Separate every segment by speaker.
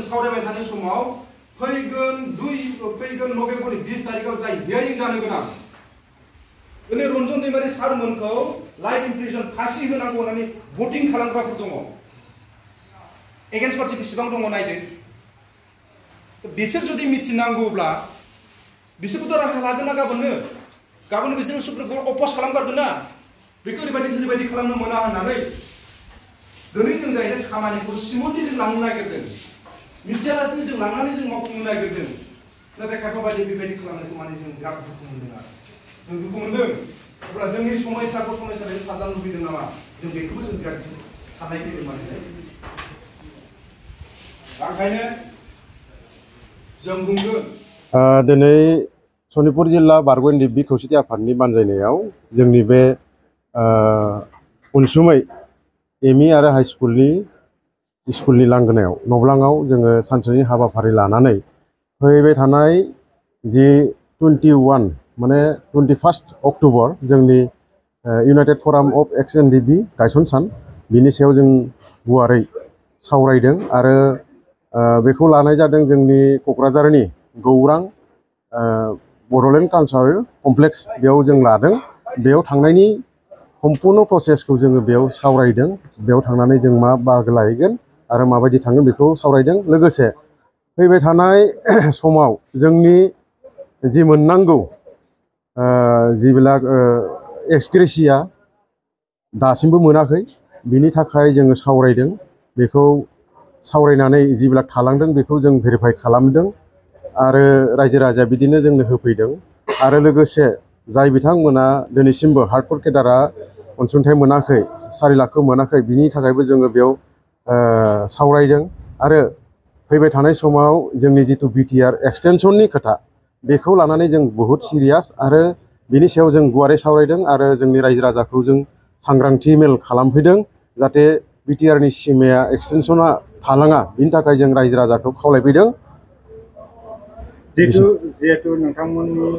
Speaker 1: सावरायबाय थानाय समाव फैगोन नभेम्बरनि 20 तारिखआव जाय हियारिं जानो गोनां दिनै रन्जन दैमारि सारमोनखौ लाइफ इमप्रिजन फासि होनांगौ होननानै भटिं खालामग्राफोर दङ। एगेन्स्ट पार्टी बेसेबां दङ नायदो। बिसोर जुदि मिथिनांगौब्ला बिसोरबोथ' राहा लागोन ना गाबोन बिसोर सुप्रिम कर्ट अपोज खालामगारगोन ना बेखौ ओरैबायदि खालामनो मोना होननानै दिनै जों जाहैदों खामानिखौ स्मुथलि जों लांनो नागिरदों। मिथियालासिनो जों लांनानै जों मावफुंनो नागिरदों। नाथाय खायफा बायदि बेबायदि खालामनायखौ माने जों बिराद दुखु मोनदों आरो जों दुखु मोनदों। अब्ला जोंनि समयसाखौ खालामनो लुबैदों नामा जों बेखौबो जों बिराद साननाय फैदों माने ओंखायनो जों बुंगोन
Speaker 2: दिनै सनितपुर जिल्ला बारग' एनडिएफबि खौसेथि आफादनि बानजायनायाव जोंनि बे उनसुमै एमइ आरो हाइ स्कुलनि लांगोनायाव नब्लाङाव जोङो सानसेनि हाबाफारि लानानै फैबाय थानाय जि 21 माने 21 अक्ट'बर जोंनि इउनाइटेड फराम अफ एक्स एनडिएफबि गायसन सान बिनि सायाव जों गुवारै सावरायदों आरो बेखौ लानाय जादों जोंनि क'क्राझारनि गौरां बड'लेण्ड कालचारेल कमप्लेक्स बेयाव जों लादों। बेयाव थांनायनि सम्पुर्ण प्रसेसखौ जोङो बेयाव सावरायदों। बेयाव थांनानै जों मा बाहागो लाहैगोन आरो माबायदि थांगोन बेखौ सावरायदों। लोगोसे फैबाय थानाय समाव जोंनि जि मोननांगौ जिबिलाक एक्सग्रेसिया दासिमबो मोनाखै बिनि थाखाय जोङो सावरायदों। बेखौ सावरायनानै जिबिलाक थालांदों बेखौ जों भेरिफाइ खालामदों आरो रायजो राजाया बिदिनो जोंनो होफैदों। आरो लोगोसे जाय बिथांमोना दिनैसिमबो हार्डक'र केडारआ अनसुंथाइ मोनाखै 4 लाखखौ मोनाखै बिनि थाखायबो जोङो बेयाव सावरायदों। आरो फैबाय थानाय समाव जोंनि जिथु बिटिआर एक्सटेनसननि खोथा बेखौ लानानै जों बहुद सिरियास आरो बिनि सायाव जों गुवारै सावरायदों आरो जोंनि रायजो राजाखौ जों सांग्रांथि मेल खालामफैदों जाहाथे बिटिआरनि सिमाया एक्सटेनसना थालाङा बिनि थाखाय जों रायजो राजाखौ खावलायफैदों।
Speaker 3: जिहेतु नोंथांमोननि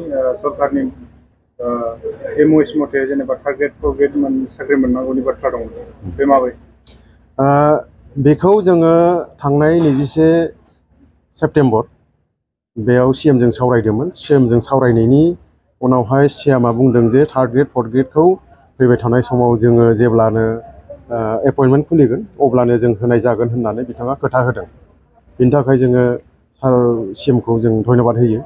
Speaker 3: सरकारनि एमओएस मथे जेनेबा टारगेट फरगेट साख्रि मोननांगौनि बाथ्रा दं बे माबोरै?
Speaker 2: बेखौ जोङो थांनाय 21 सेप्तेम्बर बेयाव सिएमजों सावरायदोंमोन। सिएमजों सावरायनायनि उनावहाय सिएमआ बुंदों जे थार्ड ग्रेड फर्थ ग्रेडखौ फैबाय थानाय समाव जोङो जेब्लानो एपइन्टमेन्ट खुलिगोन अब्लानो जों होनाय जागोन होननानै बिथाङा खोथा होदों। बिनि थाखाय जोङो सार सिएमखौ जों धन्यबाद होयो।